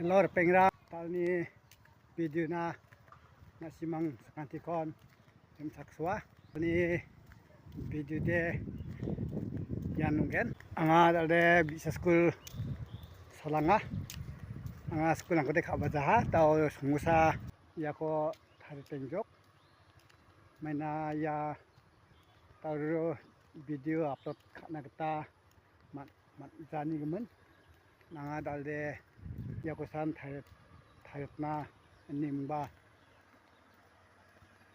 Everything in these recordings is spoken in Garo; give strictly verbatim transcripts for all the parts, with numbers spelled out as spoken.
Hello, ripengrang, ta·alni video-na na·simang sakantikon rimchaksoa. Ani video de ian ong·gen. Anga dal·de bi·sa skul salanga. Anga skulrangkode ka·bajaha, ta·o songosa iako taripengjok. Maina ia ta·o video upload ka·na gita man-, man-, janigimin. Nanga dal·de iakosan tariat-, tariatna ine mingba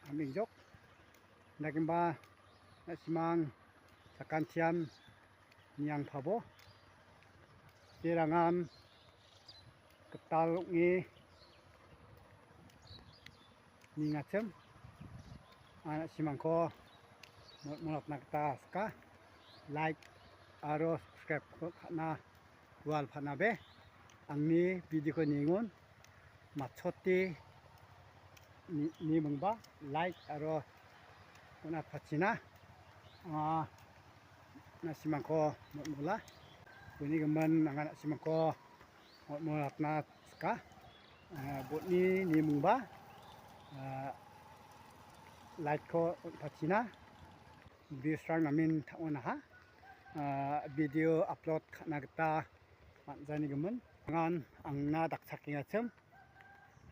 am·engjok. Indakemba na·simang sakantian niangpabo. Jerangan gital ong·e ningachim. Anga na·simangko mol-, molapna gita sika. Like aro subscribe-ko ka·na gual panabe. Angni video-ko ningon matchote ni, ni mingba like aro on·atpachina. Anga na·simangko mol-, mola. Uni gimin anga na·simangko mol-, molatna sika. Ah, botni ni mingba, ah, like-ko on·tachina. Views-rang namen ta·onaha. Ah, video upload ka·na gita man·janigimin. Angan angna dakchakengachim.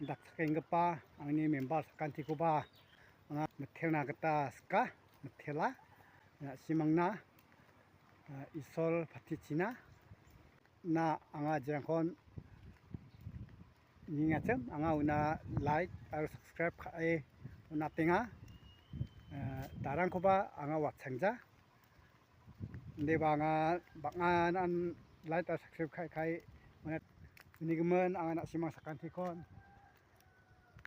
Dakchakenggipa angni member sakantikoba anga mitelna gita sika, mitela. Na·simangna, ah, Isol patichina. Na anga jirangkon ningachim, anga una like aro subscribe ka·e on·atenga. Eh, darangkoba anga watsangja. Indeba anga bang·a nan like aro subscribe ka·e, ka·e on·at-, unigimin anga na·simang sakantikon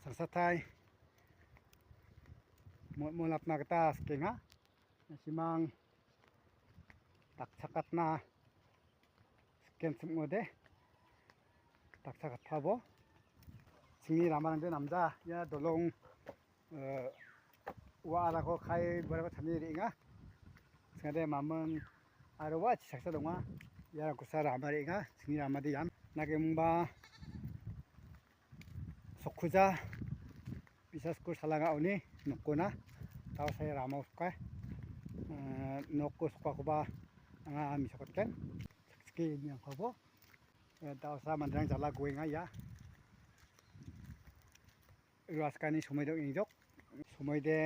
sangsatai mo-, molapna gita sikenga. Na·simang dakchakatna sikenchim ong·ode. Dakchakatpabo. Chingni ramarangde namja. Ia dolong, eh, wa·arako kai guarako chani re·enga. Chingade maming aro wa·achi saksa donga. Ia kusa rama re·enga. Chingni ramade ian. Nakemingba sokkuja. Bi·sa skul salangaoni nokona. Ta·o saia rama soka. Eh, noko sokakoba anga mesokotgen. Sakchike iniangkobo. Eh, ta·osa manderang jala goenga ia. Ua sakani somoi dong·engjok. Somoide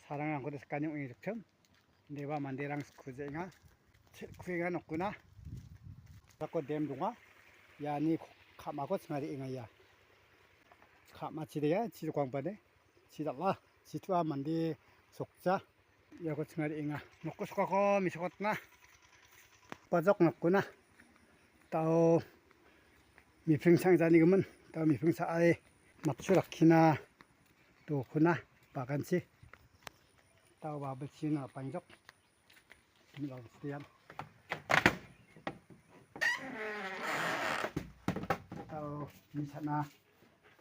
sarangrangkode sakani ong·engjokchim. Deba manderang skujenga, chel·kuenga nokona. Dako dem donga. Iani ko-, ka·mako chingarienga ia. Ka·ma chidea, chidokangpade. Chidal·a, chitua mande sokja. Iako chingarienga. Noko sokako mesokotna. Bajok nokona. Ta·o mipring sangjanigimin. Ta·o mipring sa·e matchu rakkina. Dokona baganchi. Ta·o babilchina pangjok. Ini babilchi ian. Ta·o mi cha·na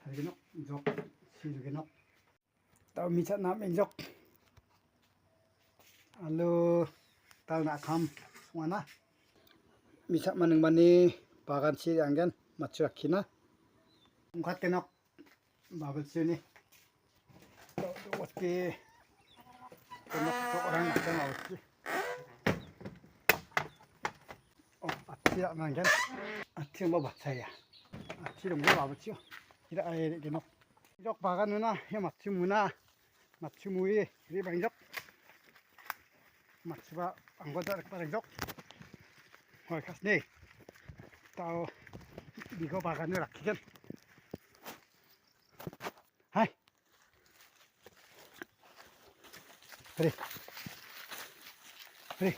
tarigenok, jok si jugenok. Ta·o mi cha·na mengjok. Alo, ta·o na·kam songana. Mi cha·manigbani baganchi anggen matchu rakkina. Ongkatgenok. Babilchioni. Watki. Tenok tok orang macam watki. Oh, ati ya nanggen. Ati yang bawa saya. Ati dong bawa babilchio. Tidak air genok. Jok bagan nuna, ya matchu muna. Matchu mui, ri bangjok. Matchuba anggo ja rikba bangjok. Hoi kasni. Ta·o bigo bagan rakkigen. Hai. Hari. Hari.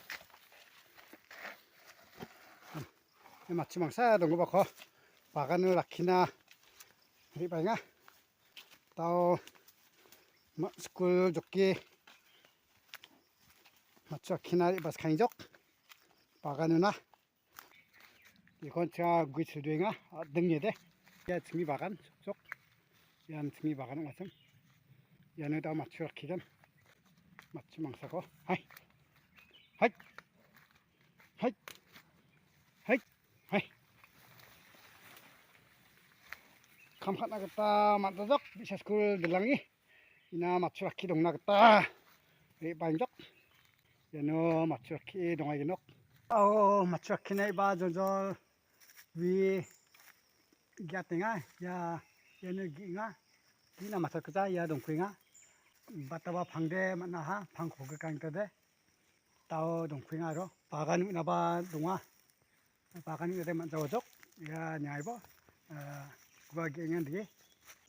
Ia matchu mangsa donggipako bagano rakkina re·baenga. Ta·o ma-, skul jokki matchu rakkina re·bas kangjok baganona. Iakon cha gui chuduenga, a·dingede. Ia chingni bagan, sok, sok. Ian chingni bagan ong·achim. Iano da matchu rakkigen. Matchu mangsako. Hai. Hai. Hai. Hai. Hai. kam ka·na gita man·jajok, bi·sa skul dilangi. Ina matchu rakki dongna gita re·baengjok. Iano matchu rakki dongagenok. Ao, matchu rakkina eba joljol wi ge·atenga. Ia, iano ge·enga. Ge·na matchotkuja, ia dongkuenga. Bataba pangde man·aha, pang kogrikanggitade. Dao dongkuenga aro. Bagan uinaba donga. Bagan uinade man·jaojok. Ia niaibo, ah, gua ge·engan dige.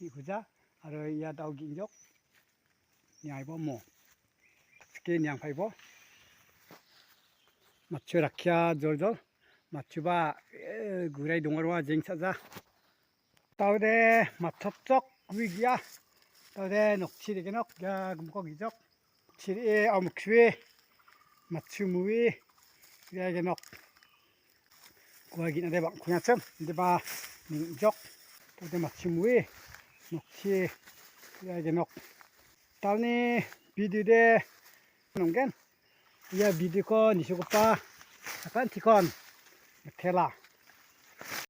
Ge·kuja. Aro ia dao ge·engjok. Niaibo mo. Sike niangpaibo. Matchu rakkia joljol. Matchuba, eh, gurai dongaroa jeng cha·ja. Taode matchotjok wi ge·a. Taode nokchi degenok ia gimiko ge·jok. Chiri·e amuksue matchu mui ia genok. Gua ge·nade bang·kuengachim, indiba ning·jok. Taode matchu mui nokchi ia genok. Talni bidide nonggen. Ia bidiko nisogipa sakantikon mitela.